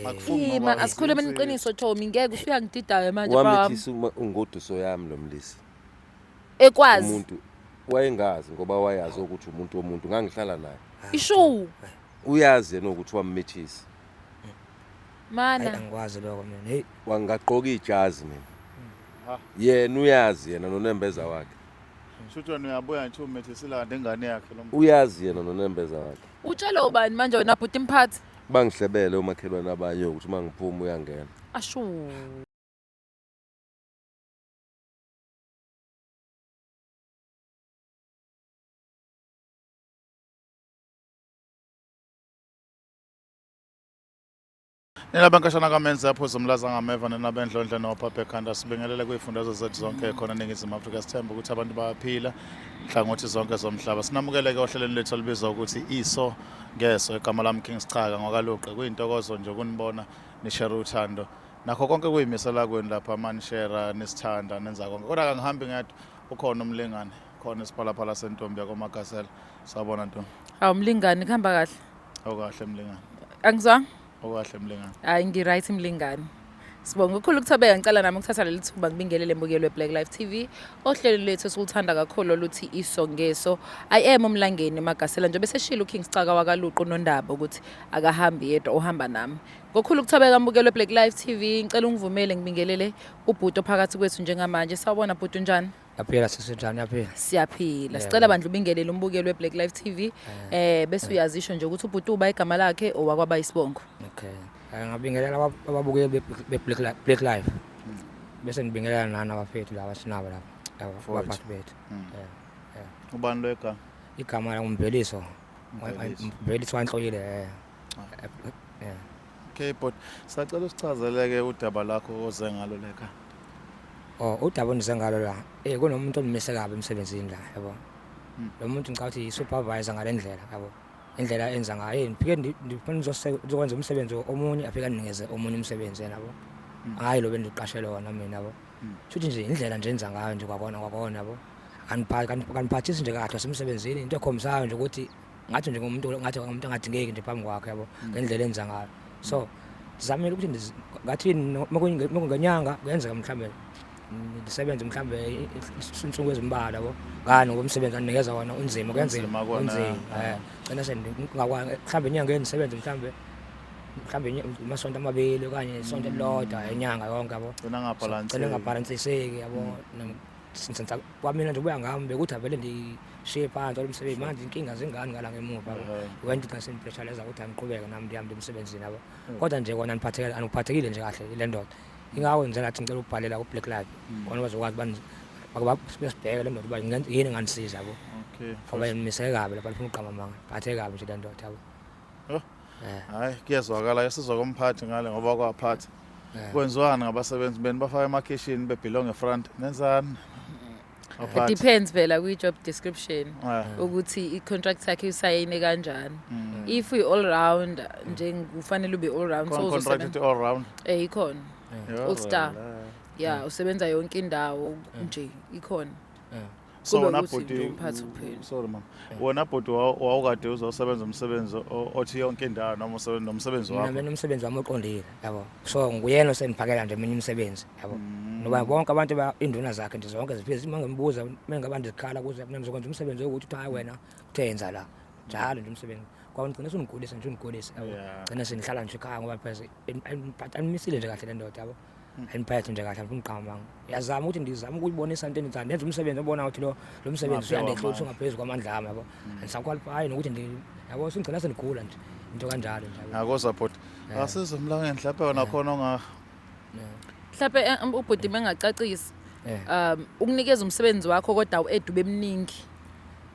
Akufungi Ima ngoba asikhulumeni iqiniso Tommy, ngeke usuyangididayo manje baba. Wamithisa ungoduso yami lo mlisa. Ekwazi. Umuntu wayengazi ngoba wayazi ukuthi umuntu womuntu ngangihlala naye. Ishu. Uyazi yena ukuthi wammithisa. Mana. Hayi angikwazi lokho mina. Hey. Wangaqoka ijazi mina. Yena uyazi yena nonembeza wakhe. Shuthi wena uyabuya nje umithisile kanti ingane yakhe lo muntu. Uyazi yena nonembeza wakhe. Utshele ubani manje wena bhuti mphathi? Bangihlebele omakhelwane abanye ukuthi uma ngiphuma uyangena. Ashu. Nina benkashana kamenzi aphuza umlaza ngameva nina bendlondle nophapha ekhanda sibingelele kuyifundazwe zethu zonke khona eNingizimu Afrika sithemba ukuthi abantu bayaphila nhlangothi zonke zomhlaba sinamukeleke ohlelweni lethu olubizwa ukuthi iso ngeso igama lami King Sichaka ngokaluqe kuyintokozo nje ukunibona nishare uthando nakho konke kuyimisela kwenu lapha manishera nisithanda nenza konke kodwa kangihambi ngedwa ukhona umlingane khona isiphalaphala sentombi yakomagasela sawubona ntombi. Hawu mlingani kuhamba kahle. Awukahle mlingane. Angizwanga? Awukahle mlingane. Hayi ngi-right mlingani. Sibonga ukukhulu ukuthobeka ngicela nami ukuthatha leli thuba ngibingelele mbukelo weBlack Life TV ohlelo lethu esiluthanda kakhulu oluthi iso ngeso. I am umlangeni Magasela njengoba eseshilo uKing Sicaka wakaLuqu Nondaba ukuthi akahambi yedwa uhamba nami. Ngokukhulu ukuthobeka mbukelo weBlack Life TV ngicela ungivumele ngibingelele ubhuti ophakathi kwethu njengamanje. Sawubona bhuti unjani? Yaphila sisi njani yaphila? Siyaphila. Yebo. Sicela bandla ubingelele umbukeli weBlack Life TV. Bese uyazisho nje ukuthi ubhuti uba igama lakhe owakwaba isibongo. Okay. Ngabingelela ababukeli be Black Life. Bese ngibingelela nani abafethu laba sinabo lapha. Laba Mfowethu. abaphathi bethu. Yeah. Ubani lo igama? Igama la nguMveliso. Mveliso. Mveliso wanhloyile. Yeah. Okay but sacela usichazeleke udaba lakho oze ngalo leka. Oh, udaba ondize ngalo la. Kunomuntu ondimise kabi emsebenzini la, yabo. Lo muntu ngicabanga ukuthi i-supervisor ngale ndlela, yabo. Indlela enza ngayo, hey, ngifike ndifuna ngizokwenza umsebenzi omunye, afike andinikeze omunye umsebenzi yena, yabo. Hhayi lo bendiqashelwe wona mina, yabo. Shuthi nje indlela nje enza ngayo nje kwakona kwakona, yabo. Akaniphathisi nje kahle wasemsebenzini, into ekhombisayo nje ukuthi ngathi nje ngumuntu ngathi ngumuntu angadingeki nje phambi kwakhe, yabo, ngendlela enza ngayo. So sizamile ukuthi ngathi makungenyanga kuyenzeka mhlambe ndisebenze mhlambe insuku ezimbalwa, yabo. Ngani ngoba umsebenzi andinikeza wona unzima, kuyenzeka Unzima kona, unzima. Gcina sengingakwazi mhlambe inyanga endisebenze mhlambe amasonto amabili okanye isonto elilodwa inyanga yonke, yabo. Gcina ngabhalanseki. Gcina ngabhalansiseki, yabo. Kwamina nje ubuya ngami bekuthi avele ndishiye phansi lo msebenzi manje inkinga zingani ngala ngemuva, yabo. Wena into sengipressurize ukuthi angiqhubeke nami ndihambe emsebenzini, yabo. Kodwa nje kona angiphathekile nje kahle le ndoda. Ingakho nje ngathi ngicela ukubhalela ku Black Life khona bazokwazi besibheke le ndoda uba yini engandisiza, yabo. Ngoba imiseke kabi lapha lifuna uqamba amanga. Phatheke kabi nje le ndoda, yabo. Hayi kuyezwakala sizwa komphathi ngale ngoba kwaphatha. Kwenziwani ngabasebenzi benu bafaka emakhishini bebelong front nenzani? It Baphathi. depends phela kwi job description ukuthi i contract yakhe usayine kanjani. If we all round nje kufanele ube all round Khona so contract uzosebenza ethi all round. Ikhona. All star. Yeah, usebenza yonke indawo nje ikhona. So Kube wena ukuthi bhuti nje umphathi kuphela. Sorry mama. Wena bhuti wawukade uzosebenza umsebenzi othi yonke indawo noma usebenza nomsebenzi Mina wakho. mina umsebenzi wami uqondile, yabo. So nguyena osendiphakela nje eminye imisebenzi, yabo. Ngoba bonke abantu induna zakhe nje zonke zifike uma ngimbuza mengabantu ndikhala kuze mina ngizokwenza umsebenzi wokuthi uthi hayi wena uthe yenza la. Njalo nje umsebenzi. Kwa ngicina sungigulisa nje ungigulisa, yabo. Gcina sengihlala nje ekhaya ngoba phela animisile nje kahle le ndoda, yabo. Aniphethe nje kahle angifuni uqamba amanga. Ngiyazama ukuthi ndizame ukuyibonisa into endizayo ndenze umsebenzi obona ukuthi lo msebenzi Ungaphezu uyandehlula kwamandla. ungaphezu kwamandla ami, yabo. Andisaqualify nokuthi yabo sengigcina sendigula nje into kanjalo nje, yabo. Akoza bhuti. Asizwe mlangeni mhlawumbe wena khona onga Mhlawumbe ubhuti bengacacisi. Ukunikeza umsebenzi wakho kodwa u-add ube mningi.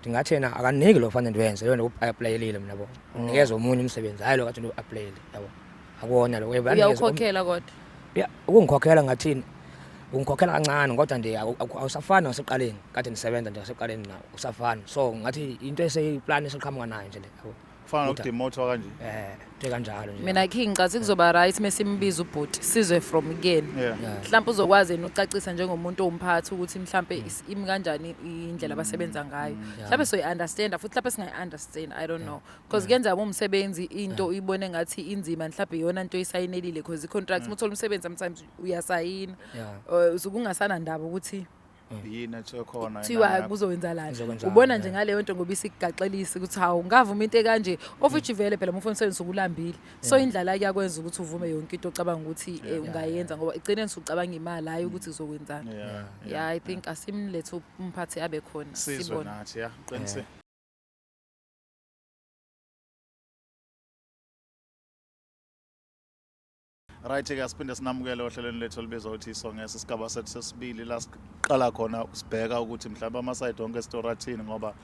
Ndingathi yena akaniki lo fanele ndiwenze yona u-applyelile mina, yabo. Unikeza omunye umsebenzi hayi lo kade u-applyele, yabo. Akuwona lo Uyawukhokhela kodwa. Ya, ukungikhokhela ngathini? Ungikhokhela kancane kodwa nje awusafani nasekuqaleni kade nisebenza nje nasekuqaleni nawo usafani. So ngathi into eseyiplan eseqhamuka nayo nje le, yabo. Kufana nokudimothwa kanje. Into kanjalo nje. Mina King, ngicathi kuzoba right mesimbiza ubhuti, sizwe from kuyena. Mhlawumbe uzokwazi yena ukucacisa njengomuntu owumphathi ukuthi mhlambe imi kanjani indlela abasebenza ngayo. Mhlawumbe soyi-understanda futhi, mhlawumbe singayi-understand, I don't know, because kuyenzeka umsebenzi into uyibone ngathi inzima, mhlawumbe iyona nto oyisayinelile, because i-contract, uma uthola umsebenzi sometimes uyasayina. Usuke ungasanandaba ukuthi Yini ethiwe khona? Kuthiwa inani yakho? Kuzowenzakalani. Kuzokwenzakala, Ubona nje yeah. ngaleyo nto ngoba isikugaxelisa ukuthi hawu, ngavuma into ekanje, of which vele phela uma ufuna umsebenzi ukulambile, so indlala kuyakwenza ukuthi uvume yonke into ocabanga ukuthi ungayenza, ngoba egcineni usucabanga imali, hayi ukuthi uzokwenzani. Yeah, I think asimlethe umphathi abe khona, Sizwe sibone. nathi, ya, qinisile. Right ke, asiphinde sinamukele ohlelweni lethu olubizwa ukuthi Isongeso, isigaba sethu sesibili, la siqala khona sibheka ukuthi mhlawumbe ama-side onke esitori athini, ngoba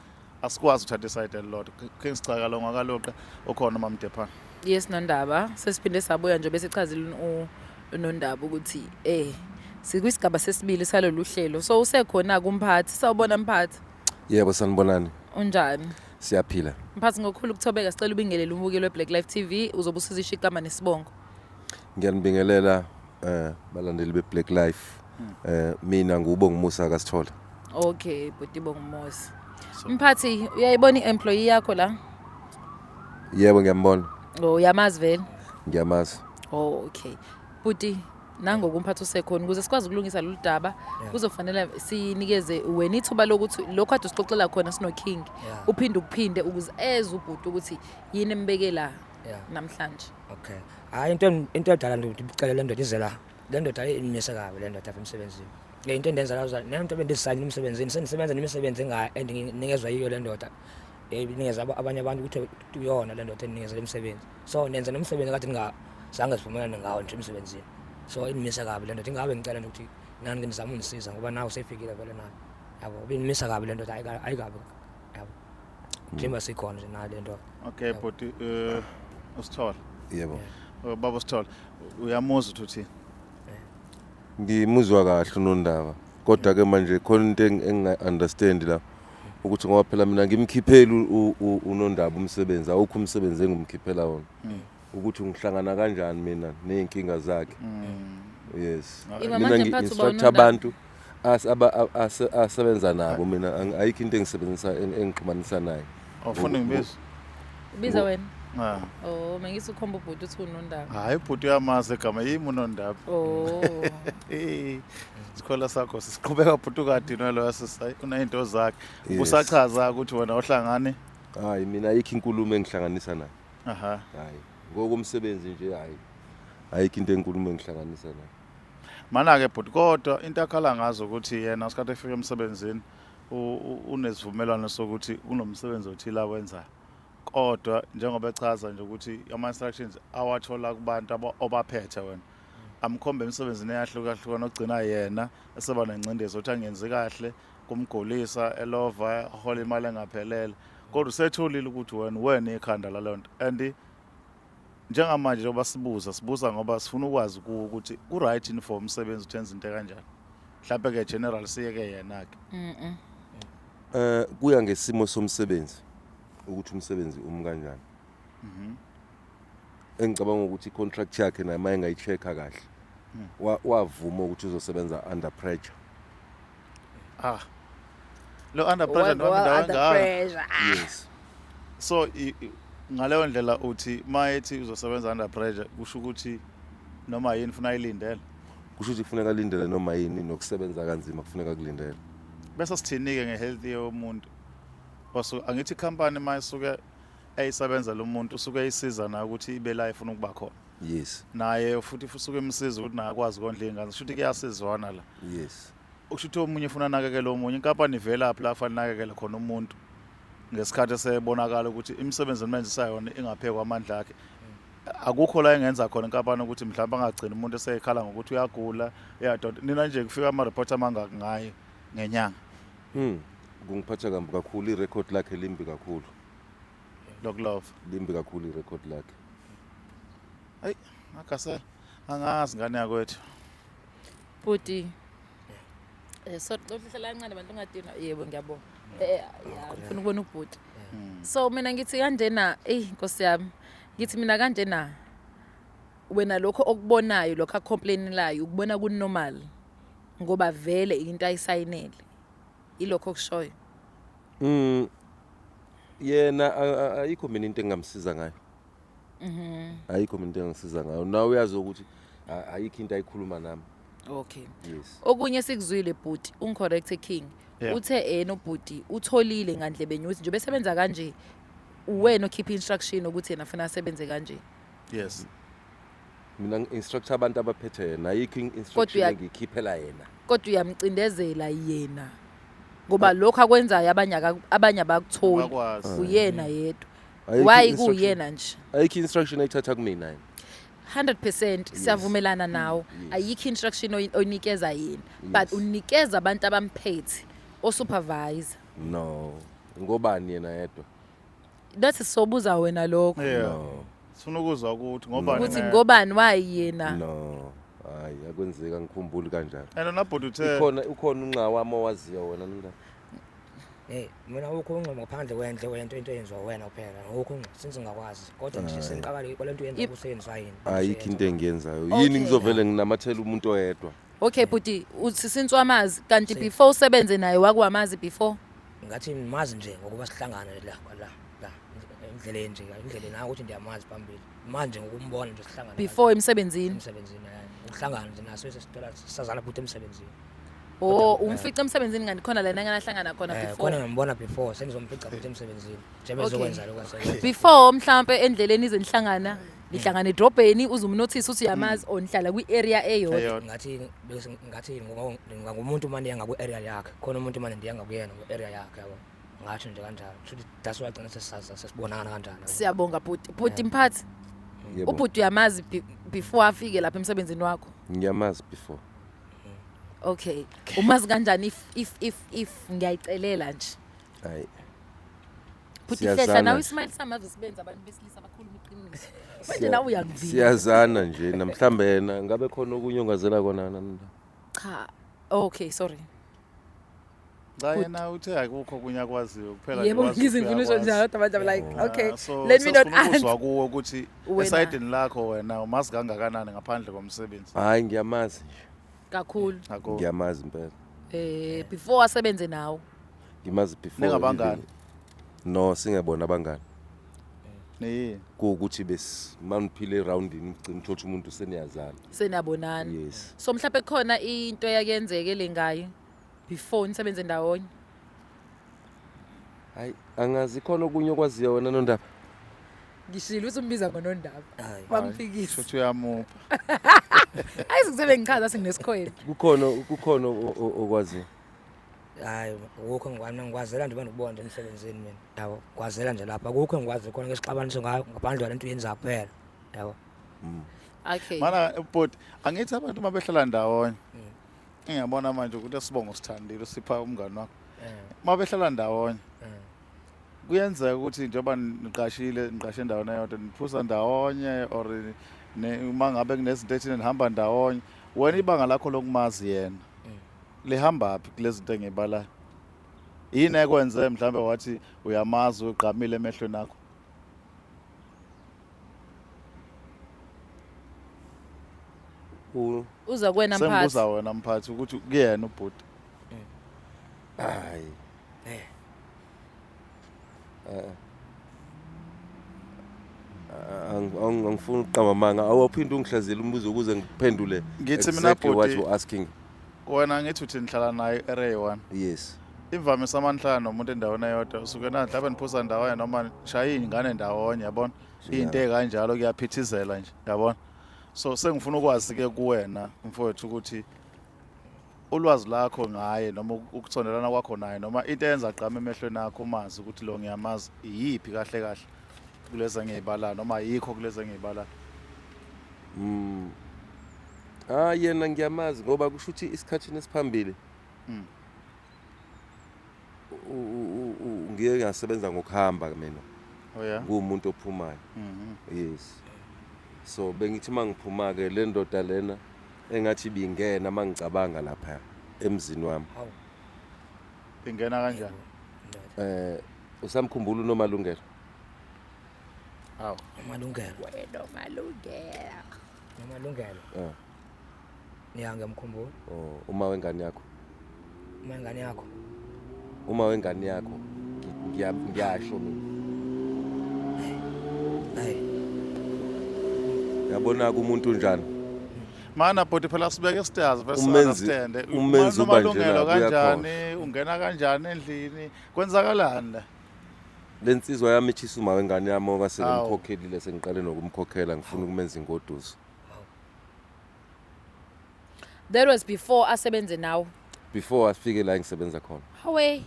asikwazi ukuthatha i-side elilodwa. King Sicaka lo ngakaloqa ukhona uMamdephana. Yes Nondaba, sesiphinde sabuya nje bese chazile uNondaba ukuthi sikwisigaba sesibili salolu hlelo, so usekhona kumphathi. Sawubona mphathi. Yebo, sanibonani. Unjani? Siyaphila. Mphathi, ngokukhulu ukuthobeka sicela ubingelele umbukeli we-Black Life TV, uzobe usizisho igama nesibongo. Ngiyanibingelela balandeli be-Black Life. Mina nguBongumusa kaSithole. Okay, bhuti Bongumusa. Mphathi, uyayibona i-employee yakho la? Yebo, ngiyambona. Oh, uyamazi vele? Ngiyamazi. Oh, okay. Bhuti, nangoku umphathi usekhona, ukuze sikwazi ukulungisa lolu daba kuzofanele sinikeze wena ithuba lokuthi lokhu kade usixoxela khona sino-King uphinde ukuphinde ukuze eze ubhuti ukuthi yini embeke la namhlanje. Okay. Hayi, into edala ndicela le ndoda ize la. Le ndoda imise kabi le ndoda apha emsebenzini. Le into endenza la nento bendisayinile emsebenzini, sendisebenza nemisebenzi enga endinikezwa yiyo le ndoda. Inikeza abanye abantu ukuthi kuyona le ndoda endinikeza le misebenzi. So nenza nomsebenzi kade ngingazange sivumelane ngawo nje emsebenzini. So inimisa kabi le ndoda, ingabe ngicela nje ukuthi nani ke nizame undisiza ngoba nawe seyifikile vele nayo. Yabo, ibinimisa kabi le ndoda, ayikabi. Yabo. Njengoba sikhona nje nayo le ndoda. Okay bhuti, usithola. Yebo. Baba usithola. Uyamuzwa ukuthi uthini? Ngimuzwa kahle uNondaba. Kodwa ke manje khona into enginga-understand la, ukuthi ngoba phela mina ngimkhipheli uNondaba umsebenzi, awukho umsebenzi engimkhiphela wona. Ukuthi ngihlangana kanjani mina ney'nkinga zakhe. Yes. Ima Mina manje mphathi uba ngi-instruct uNondaba. Abantu asebenza nabo, mina ayikho into engisebenzisa engixhumanisa naye. Awufuni ngibize? Ubiza wena? Ah. Oh, mengisi ukhomba ubhuti uthi unondaba. Hayi, ubhuti uyamazi igama, yimi uNondaba. Oh. Isikhola sakho sisiqhubeka bhuti, ukadinwe lo sisa uneyinto zakhe. Yes. Usachaza ukuthi wena uhlangane. Hayi, mina ayikho inkulumo engihlanganisa naye. Hayi, ngokomsebenzi nje, hayi. Ayikho into enkulumo engihlanganisa naye. Mana ke bhuti, kodwa into akhala ngazo ukuthi yena isikhathi efika emsebenzini unesivumelwano sokuthi kunomsebenzi othile awenzayo. Kodwa njengoba echaza nje ukuthi ama instructions awathola kubantu obaphethe wena, amkhombe emsebenzini eyahlukahlukana, ogcina yena eseba nengcindezi ukuthi angenzi kahle, kumgulisa elova, ahola imali engaphelele, kodwa usetholile ukuthi wena ikhanda laleyo nto. And njengamanje njengoba sibuza ngoba sifuna ukwazi kuwo ukuthi ku-right yini for umsebenzi ukuthi enze into kanjani, mhlawumbe ke general siyeke yena-ke. Kuya ngesimo somsebenzi ukuthi umsebenzi umi kanjani. Engicabanga ukuthi i-contract yakhe naye uma engayi-check-a kahle, wavuma ukuthi uzosebenza under pressure. Ah, lo under pressure noma indawo Under engaka. pressure. Yes. So ngaleyo ndlela uthi ma ethi uzosebenza under pressure, kusho ukuthi noma yini funa ayilindele? Kusho ukuthi kufuneka alindele noma yini, nokusebenza kanzima kufuneka kulindele. Bese sithini-ke nge-health yomuntu? Angithi ikhampani uma isuke eyisebenzela umuntu, usuke eyisiza nayo ukuthi ibe la ifuna ukuba khona. Yes. Naye futhi usuke imsiza ukuthi naye akwazi ukondla iy'ngane, kusho ukuthi kuyasizwana la. Yes. Kusho ukuthi omunye ufuna anakekele omunye, inkampani ivelaphi la afanele anakekele khona umuntu ngesikhathi esebonakala ukuthi imisebenzi emenzisa yona ingaphekwa amandla akhe? Akukho la engenza khona inkampani ukuthi mhlawumbe angagcini umuntu esekhala ngokuthi uyagula, uyadonda. Nina nje kufika ama-report amangaki ngaye ngenyanga? Kungiphatha kambi kakhulu, irekhodi lakhe limbi kakhulu. Lokulova. Limbi kakhulu irekhodi lakhe. Hayi, Magasela, angazi ngane yakwethu. Bhuti. So uhlala kancane bantu, ungadinwa. Yebo, ngiyabonga. Yeah, ngifuna ukubona ubhuti. So mina ngithi kanjena, eyi Nkosi yami, ngithi mina kanjena, wena lokho okubonayo, lokho acomplainelayo, ukubona ku-normal ngoba vele into ayisayinele, ilokho okushoyo? Yena ayikho mina into engamsiza ngayo. Ayikho mina into engangisiza ngayo. Nawe uyazi ukuthi ayikho into ayikhuluma nami. Okay. Yes. Okunye sikuzwile, bhuti, ungicorrect, King. Yeah. Uthe ena ubhuti utholile ngandlebeni ukuthi nje besebenza kanje, uwena okhipha instruction ukuthi yena afuna asebenze kanje. Yes. Mina ngi-instructor abantu abaphethe yena, ayikho instruction engiyikhiphela yena. Kodwa uyamcindezela yena ngoba lokho akwenzayo abanye abakutholi. Abakwazi. Uyena yedwa. Ayikho Why kuyena nje? Ayikho instruction ayithatha kumina yena. 100%, siyavumelana nawo. Ayikho instruction oyinikeza yena, but unikeza abantu abamphethe, osupervisor. No, ngobani yena yedwa? Nathi sobuza wena lokho. Yeah. No. Sifuna ukuzwa ukuthi ngoba Ukuthi ngobani, why yena? No, hayi, akwenzeka, ngikhumbuli kanjalo. And nabhuti uthe Ikhona, ukhona unxa wami owaziyo wena, Nonda? Hey, mina ukho unxa ngaphandle kwendle wento, into eyenziwa wena kuphela. Awukho unxa since ngingakwazi. Kodwa nje sengiqala kwalento yenza kusebenziswa yini? Ayikho into engiyenzayo. Okay. Yini ngizovele nginamathela umuntu oyedwa? Okay bhuti, uthi since wamazi kanti before usebenze naye, wakwamazi before? Ngathi mazi nje ngokuba sihlangana la endleleni nje, endleleni, hayi ukuthi ndiyamazi phambili. Manje ngokumbona nje sihlangana Before emsebenzini? Emsebenzini, ukuhlangana nje naso sesithola sazana futhi emsebenzini. Oh, umfica emsebenzini, kanti khona lana enganahlangana khona Khona before? ngambona before, sengizomfica futhi emsebenzini njengoba ezokwenza lokho asebenza. Before mhlambe endleleni ize nihlangana, nihlangana edrobheni, uze umnotice ukuthi uyamazi, or nihlala kwi-area eyodwa? Eyodwa. Ngathi ngathi ngumuntu manje ndiya ngaku-area yakhe, khona umuntu manje ndiya ngakuyena ku-area yakhe, yabo, ngatsho nje kanjalo. Shuthi that's why gcina sesisaza, sesibonana kanjalo, yabo. Siyabonga bhuti. Bhuti mphathi, Yebo. ubhuti uyamazi before afike lapha emsebenzini wakho? Ngiyamazi before. Okay, umazi kanjani, if ngiyayicelela nje? Hayi. Bhuti, Siyazana hlehla nawe. Nje. Ismail samazi sibenza abantu besilisa bakhuluma iqiniso manje, nawe uyangivika. Siyazana nje namhlambe yena ngabe khona okunye ongazela kona, Nonda? Cha, okay, sorry. Cha, yena uthe akukho okunye akwaziyo kuphela nje Yebo. wazi Ngize ukuthi ngifuna usho uyakwazi. njalo, kodwa manje I'm like, okay, Ah, so let me not sesifuna ukuzwa answer. kuwe ukuthi Wena. esayidini lakho wena umazi kangakanani ngaphandle komsebenzi. Hayi, ngiyamazi nje. Kakhulu? Akho. Ngiyamazi impela. Before asebenze nawe? Ngimazi before. Ningabangani? No, singebona abangani. Niyini? Kuwukuthi bes maniphile eroundini, ugcina uthola umuntu seniyazana. Seniyabonana. Yes. So mhlawumbe khona into eyakenzeke le ngayo before nisebenze ndawonye? Hayi, angazi, khona okunye okwaziyo wena, Nondaba? Ngishilo ukuthi umbiza ngonondaba. Hayi. Wamfikisa. Shuthi uyamupha. Ayizikusebe ngichaza sinesikhwele. Kukhona okwaziyo? Hayi, akukho ngikwazi, ngikwazela nje uba ndikubona nje emsebenzini mina, yabo, ngikwazela nje lapha, akukho engikwazi khona ngesixabaniso ngayo ngaphandle kwale nto uyenza kuphela, yabo. Okay. Mana but angithi abantu uma behlala ndawonye, ngiyabona manje ukuthi esibongo sithandile usipha umngani wakho, uma behlala ndawonye kuyenzeka ukuthi njengoba niqashile, niqashe endaweni eyodwa, niphuza ndawonye or uma ngabe kunezinto ethile nihamba ndawonye, wena ibanga lakho lokumazi yena lihamba phi kulezi zinto engiyibalayo? Yini ekwenze mhlambe wathi uyamazi, ugqamile emehlweni akho? Uza kuwena, mphathi. Sengibuza wena, mphathi, ukuthi kuyena ubhuti. Hayi. Angifuni ukuqamba amanga, awuphinde ungihlaziyele umbuzo ukuze ngiphendule. Ngithi mina, Exactly what bhuti, you're asking. Wena ngithi uthi nihlala naye area 1? Yes. Imvamisa uma nihlala nomuntu endaweni eyodwa, usuke na mhlawumbe niphuza ndawonye noma nishaye iy'ngane ndawonye, yabona, into ey'kanjalo, kuyaphithizela nje, yabona. So sengifuna ukwazi-ke kuwena, mfowethu, ukuthi ulwazi lakho ngaye noma ukusondelana kwakho naye noma into eyenza gqame emehlweni akho, umazi ukuthi lo ngiyamazi, iyiphi kahle kahle kulezi engiyibalayo noma ayikho kulezi engiyibalayo? Ah, yena ngiyamazi ngoba kusho ukuthi isikhathini esiphambili ngiye ngasebenza ngokuhamba mina. Oh yeah. Nguwumuntu ophumayo. Yes, so bengithi mangiphuma ke, le ndoda lena engathi ibingena mangicabanga lapha emzini wami. Hawu. Ingena kanjani? Usamkhumbula uNomalungelo? Hawu. Amalungelo. Wena Malungelo. Amalungelo. Eh. Ya, ngiyamkhumbula. Oh, uma wengane yakho. Uma ingane yakho. Uma wengane yakho. Ngiyasho mina. Hayi. Yabona ke umuntu unjani? Mana bhuti, phela sibeke stairs bese understand. Umenzi uba njena, Nomalungelo kanjani? Ungena kanjani endlini? Kwenzakalani la? Lensizwa yami ichisa uma wengane yami ngoba Hawu. sengimkhokhelile, sengiqale nokumkhokhela, ngifuna ukumenza ingoduso. That was before asebenze nawe? Before afike la engisebenza khona. Hawe.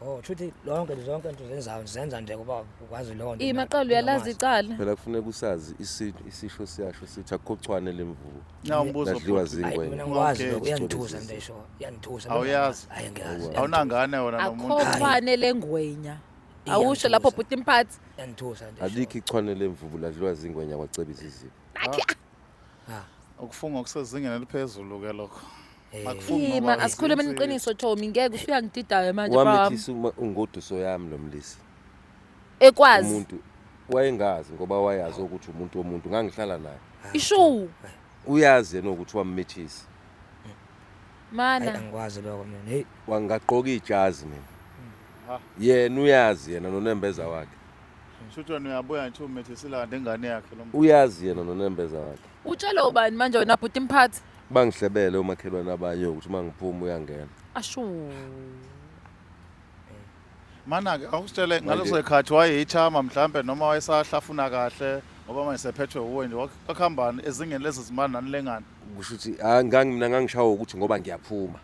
Oh, shuthi lonke zonke into zenzayo zenza nje kuba ukwazi leyo nto. Imaqalo uyalazi icala. Phela kufuneka usazi isisho siyasho sithi akukho chwane lemvubu. Na umbuzo Ladliwa bhuti. Hayi, zingwenya. mina ngikwazi lokho, Okay. iyangithusa into esho, iyangithusa. Awuyazi? Hayi, ngiyazi. Awunangane wena nomuntu? Akho chwane lengwenya. Awusho lapho bhuti mphathi. Iyangithusa into esho. Alikho ichwane lemvubu ladliwa zingwenya kwacebisa izipho. Ah. Ukufunga okusezingeni eliphezulu ke lokho. Eh. Akufungi Ima ngoba asikhulume izinto- iqiniso Tommy, ngeke usuyangididayo manje baba. Wamithisa ungoduso yami lo mlisi. Ekwazi. Umuntu wayengazi ngoba wayazi ukuthi umuntu womuntu ngangihlala naye. Ishu. Uyazi yena ukuthi wammithisa. Hayi, Mana. angikwazi lokho mina. Hey, Wangaqoka ijazi mina. Ha. Yena uyazi yena nonembeza wakhe. Shuthi wena uyabuya nje umithisile kanti ingane yakhe lo muntu. Uyazi yena nonembeza wakhe. Utshela ubani manje wena bhuti mphathi? Bangihlebele omakhelwane abanye ukuthi uma ngiphuma uyangena. Ashu. Mana-ke awusitshele Manje- ngaleso sikhathi wayeyithama mhlampe noma wayesahlafuna kahle ngoba manje sephethwe wuwe nje, kwakuhambani ezingeni lezi zimali nanilengana? Kusho ukuthi mina ngangishawa ukuthi ngoba ngiyaphuma.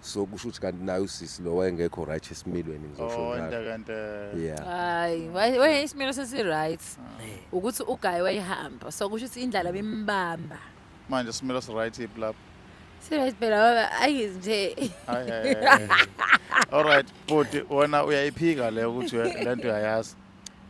So kusho ukuthi kanti naye usisi lo wayengekho right esimilweni, ngizosho Oh, njalo. into kente. Yeah. Hayi, waye isimilo sesi right. Ukuthi ugayi wayehamba. So kusho ukuthi indlala bimbamba. Manje isimilo si right iphi lapho? Si right phela baba, ayi nje. Hayi, hayi, hayi. All right, bhuti, wena uyayiphika le ukuthi lento uyayazi.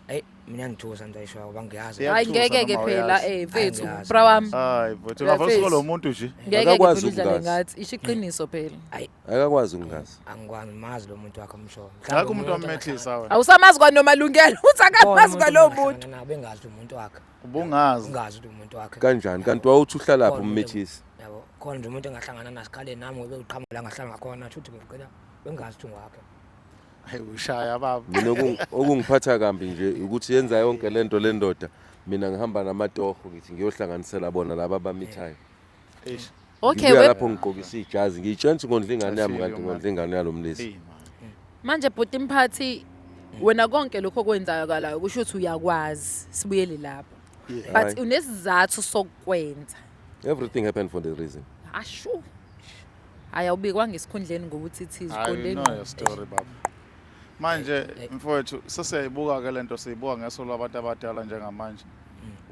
Hey, mina ngithusa into ayishoyo ngoba ngiyazi. Yeah. Hayi, ngeke ke noma phela uyazi. mfethu, Hayi, ngiyazi. bra wami. Hayi bhuti, ungavele Uyafisa. usuke lo muntu nje. Ngeke ke Akakwazi phela udlale ukungazi. ngathi, isho iqiniso phela. Hayi, Akakwazi ukungazi. angikwazi mazi lo muntu wakhe umsho. Akho umuntu wamethisa wena. Awusamazi kwanomalungelo, uthi akamazi kwalowo muntu. Nabe bengazi umuntu wakhe. Ubungazi. Ungazi ukuthi umuntu wakhe. Kanjani? Kanti wawuthi uhlalaphi Khona umuntu- ummithisi? Yabo, khona nje umuntu engahlangana nasikhaleni nami ngobe uqhamuka la ngahlanga khona, shuthi ngicela bengazi ukuthi ngwakhe. Hayi ushaya baba. Mina okungiphatha kambi nje ukuthi yenza yonke lento le ndoda, mina ngihamba namatoho ngithi ngiyohlanganisela bona laba abamithayo. Eish. Okay, Ngibuya we lapho ngigqokisa ijazi, ngiyitshela ukuthi ngondla ingane yami I feel kanti you, man. ngondla ingane yalo mlisi. Hey man. Manje bhuti mphathi, wena konke lokho okwenzakalayo kusho ukuthi uyakwazi, sibuyele lapho. Yeah. But Hayi. unesizathu sokwenza. Everything happened for the reason. Ashu. Hayi, awubikwa ngesikhundleni ngokuthi ithi I iziqondeni. know your story baba. Manje mfowethu sesiyayibuka ke lento, siyibuka ngeso lwabantu abadala njengamanje.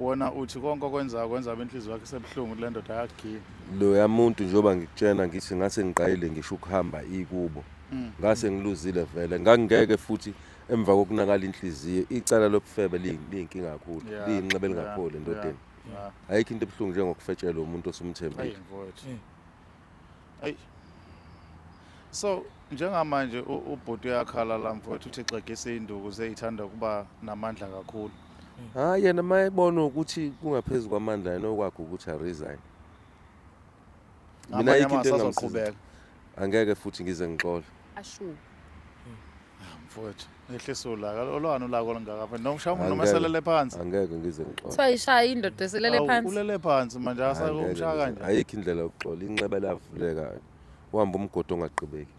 Wena uthi konke okwenzayo kwenza inhliziyo yakhe sebuhlungu le ndoda yakugila. Loya muntu njengoba ngikutshena ngithi ngase ngiqalile ngisho ukuhamba ikubo. Ngase ngiluzile vele, ngangingeke futhi emva kokunakala inhliziyo, icala lobufebe liyinkinga kakhulu, liyinxeba elingapholi endodeni. Ayikho into ebuhlungu njengokufetshelwa umuntu osumthembile. Ayi mfowethu. Ayi. So njengamanje ubhuti uyakhala la mfowethu, uthi xegisa induku zeyithanda ukuba namandla kakhulu. Hayi, yena mayebona ukuthi kungaphezulu kwamandla yena okwakhe ukuthi a resign. Mina Ngamanye ayikho into amazwi engamsiza. asazoqhubeka. Angeke futhi ngize ngixole. Ashu. Mfowethu, ehlisa ulaka. Olwani ulaka olungaka mfowethu? Noma ushaya umuntu noma Angeke. eselele phansi. Angeke ngize ngixole. Kuthiwa ishaya indoda eselele Awu, phansi. Ulele phansi manje Angeke asakumshaya kanje. Ayikho indlela yokuxola, inxeba lavuleka. Uhamba umgodi ongagqibeki.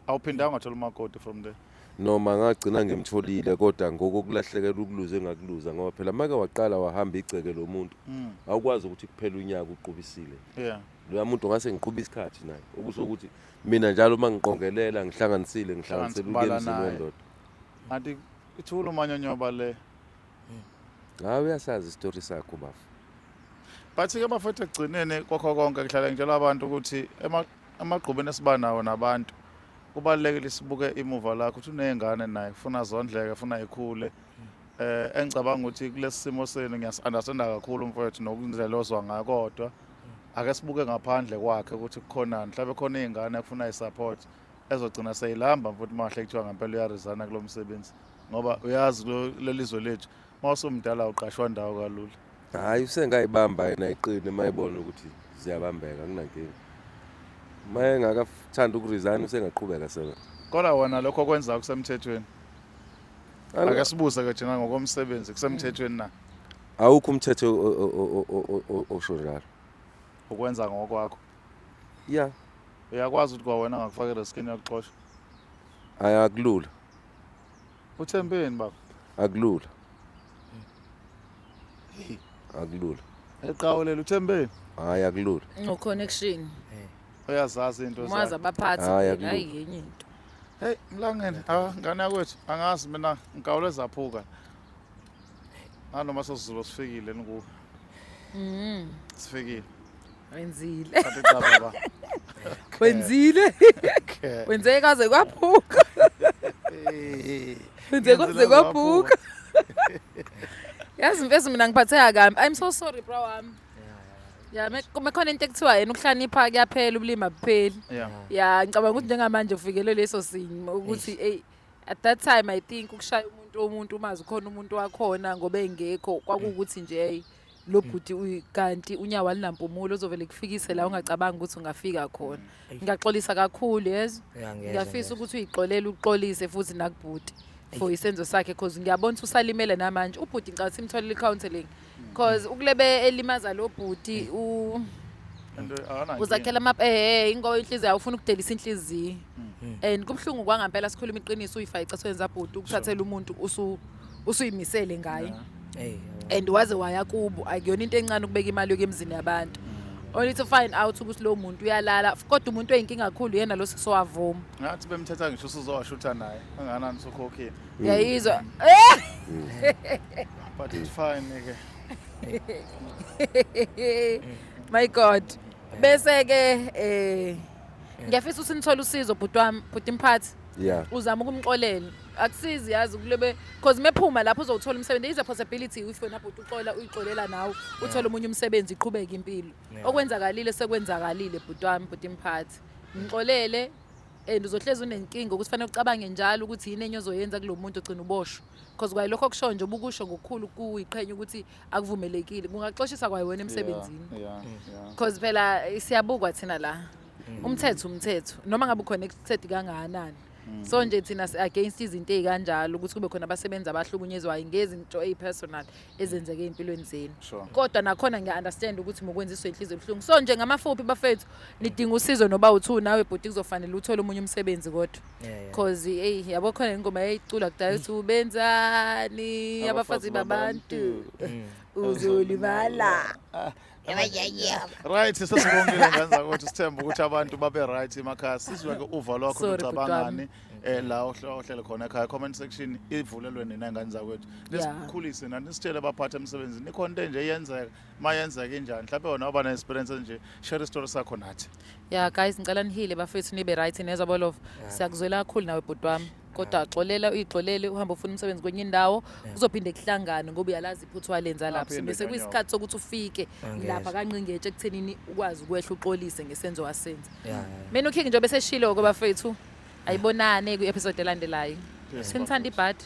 Awuphindanga wathola umakoti from there. Noma ngagcina ngimtholile kodwa ngokokulahlekelwa ukuluza engakuluza ngoba phela make waqala wahamba igceke lo muntu. Awukwazi ukuthi kuphele unyaka uqubisile. Loya muntu ngase ngiqhuba isikhathi naye. Okusho ukuthi mina njalo uma ngiqongelela ngihlanganisile, ngihlanganisela ukuya Hlanganisa emzini naye. wendoda. Anti ithula umanyonyoba le. Hayi, uyasazi isitori sakho bafo. But ke bafethu ekugcineni kwakho konke kuhlala ngitshela abantu ukuthi emagqubeni esiba nawo nabantu kubalulekile sibuke imuva lakho ukuthi unezingane naye, kufuna zondleke, kufuna ikhule. Engicabanga ukuthi kulesi simo senu ngiyas-understanda kakhulu mfowethu nokundlela ozwa ngayo, kodwa ake sibuke ngaphandle kwakhe ukuthi kukhonani, mhlawumbe khona izingane ekufuna i-support. Ezogcina seyilamba futhi mahle kuthiwa ngempela uyarizana kulo msebenzi, ngoba uyazi leli zwe lethu uma usumdala uqashwa ndawo kalula. Hhayi, usengayibamba yena iqine uma ebona ukuthi ziyabambeka, akunankinga. Uma engakathanda ukuresign usengaqhubeka asebenze. Kodwa wena lokho okwenzayo kusemthethweni? Ake sibuze ke thina ngokomsebenzi, kusemthethweni na? Awukho umthetho osho njalo. Ukwenza ngokwakho? Ya. Uyakwazi ukuthi kwawena ngakufaka eriskini yokuxoshwa? Hhayi, akulula. Uthembeni baba? Akulula. Akulula. Eqawulela uthembeni? Hhayi, akulula. No connection. Uyazazi into Umazi zakhe. abaphathi Hhayi, phela, akulula. hayi yenye into. Hey Mlangeni, ah ngane yakwethu, angazi mina ngikawule zaphuka. Nanoma sesizobe sifikile nikuwe. Sifikile. Wenzile. Kanti cha baba. Wenzile. Okay. Wenze kaze kwaphuka. Wenze kaze kwaphuka. Yazi mfethu mina ngiphatheka kabi. I'm so sorry bro wami. Ya mekhona into ekuthiwa yena ukuhlonipha kuyaphela, ubulima bupheli. Ya, ngicabanga ukuthi njengamanje ufikele leso simo ukuthi hey, at that time I think ukushaya umuntu umazi khona umuntu wakhona ngoba engekho kwakuwukuthi nje hey, lo bhuti kanti unyawo alinampumulo uzovele kufikise la ungacabanga ukuthi ungafika khona. Ngiyaxolisa kakhulu yezo. Ngiyafisa ukuthi uyixolele uxolise futhi nakubhuti for isenzo sakhe, cause ngiyabona ukuthi usalimele namanje. Ubhuti ngicabanga ukuthi imtholele i-counseling, cause ukulebe elimaza lo bhuti uzakhela ingoba inhliziyo awufuna ukudelisa inhliziyo. And kubuhlungu kwangampela, sikhuluma iqiniso, uyifake icathweni zabhuti ukuthathela umuntu usuyimisele ngaye. And waze waya kubo, akuyona into encane ukubeka imali yokuya emzini yabantu. Only to find out ukuthi lo muntu uyalala, kodwa umuntu oyinkinga kakhulu yena lo sisowavuma. Ngathi bemthetha ngisho usuzowashutha naye, anganani usukhokhile. Uyayizwa? But it's fine ke. My God. Bese ke ngiyafisa ukuthi nithole usizo bhuti wami, bhuti mphathi. Uzama ukumxolela. Akusizi yazi ukulebe, because mephuma lapho uzowuthola umsebenzi. There is a possibility if wena bhuti uxola uyixolela nawe uthole omunye umsebenzi iqhubeke impilo. Okwenzakalile sekwenzakalile bhuti wami, bhuti mphathi. Ngixolele and uzohlezi unenkinga ukuthi fanele ucabange njalo ukuthi yini enye ozoyenza kulo muntu ogcina uboshwa. Because kwayilokho okusho nje ubukusho ngokukhulu kuyiqhenya ukuthi akuvumelekile. Kungaxoshisa kwaye wena emsebenzini. Because phela siyabukwa thina la. Umthetho umthetho noma ngabe uconnected kangakanani. So nje thina against izinto ezikanjalo ukuthi kube khona abasebenzi abahlukunyezwayo ngezinto ezipersonal ezenzeke empilweni zenu. Kodwa nakhona ngiya-understand ukuthi mukwenziswa inhliziyo ebuhlungu. So nje ngamafuphi bafethu nidinga usizo noba u2 nawe bhuti kuzofanele uthole omunye umsebenzi kodwa. Cause hey yabo khona ingoma eyicula kudala ukuthi ubenzani abafazi babantu uzolimala. Right, sesibongile ngane zakwethu, sithemba ukuthi abantu babe right emakhaya. Sizwe ke uvo lwakho Sorry, bhuti ucabangani la ohlele khona ekhaya. Comment section ivulelwe nina ngane zakwethu. Nisikhulise nani, nisitshele abaphathi emsebenzini. Ikhona into nje eyenzeka, mayenzeka injani? Mhlawumbe wena waba ne-experience nje, share isitori sakho nathi. Yeah guys, ngicela nihile bafethu nibe right nezwa bolovo. Siyakuzwela kakhulu nawe bhuti wami. Kodwa xolela uyixolele uhambe ufuna umsebenzi kwenye indawo uzophinde kuhlangane ngoba uyalazi iphutha walenza lapho. Aphinde Bese kanyoka. kuyisikhathi sokuthi ufike lapha kanqingetshe ekuthenini ukwazi ukwehla uxolise ngesenzo wasenza. Mina uKing nje bese shilo ke bafethu. Ayibonane kwi-episode elandelayo. Sinithanda ibhadi.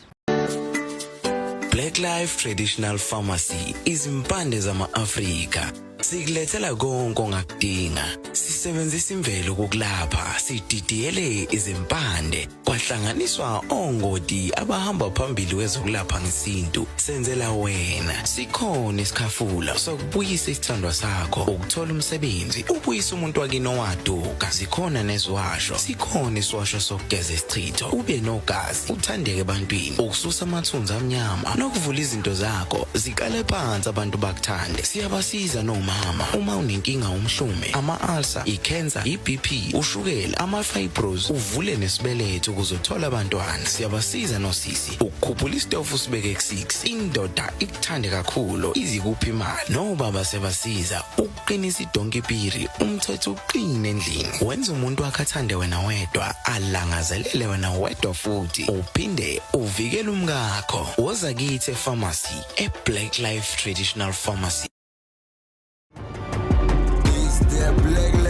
Black Life Traditional Pharmacy, izimpande zama-Afrika. Sikulethela konke ongakudinga. Sisebenzisa imvelo kokulapha, sididiyele izimpande, kwahlanganiswa ongoti abahamba phambili kwezokulapha ngesintu. Senzela wena. Sikhona isikhafula sokubuyisa isithandwa sakho, ukuthola umsebenzi, ubuyisa umuntu wakini owaduka. Zikhona neziwasho. Sikhona isiwasho sokugeza isichitho, ube nogazi, uthandeke ebantwini, ukususa amathunzi amnyama nokuvula izinto zakho ziqale phansi abantu bakuthande. Siyabasiza nomama uma unenkinga umhlume, ama-ulcer, i-cancer, i-BP, ushukela, ama-fibros, uvule nesibeletho ukuze uthole abantwana. Siyabasiza nosisi ukukhuphula isitofu sibeke ku-6, indoda ikuthande kakhulu izikuphi imali. Nobaba siyabasiza ukuqinisa idonkipiri, umthetho uqine endlini, wenza umuntu wakhe athande wena wedwa, alangazelele wena wedwa, futhi uphinde uvikele umkakho. Woza kithi epharmacy, e-Black Life Traditional Pharmacy. It's the Black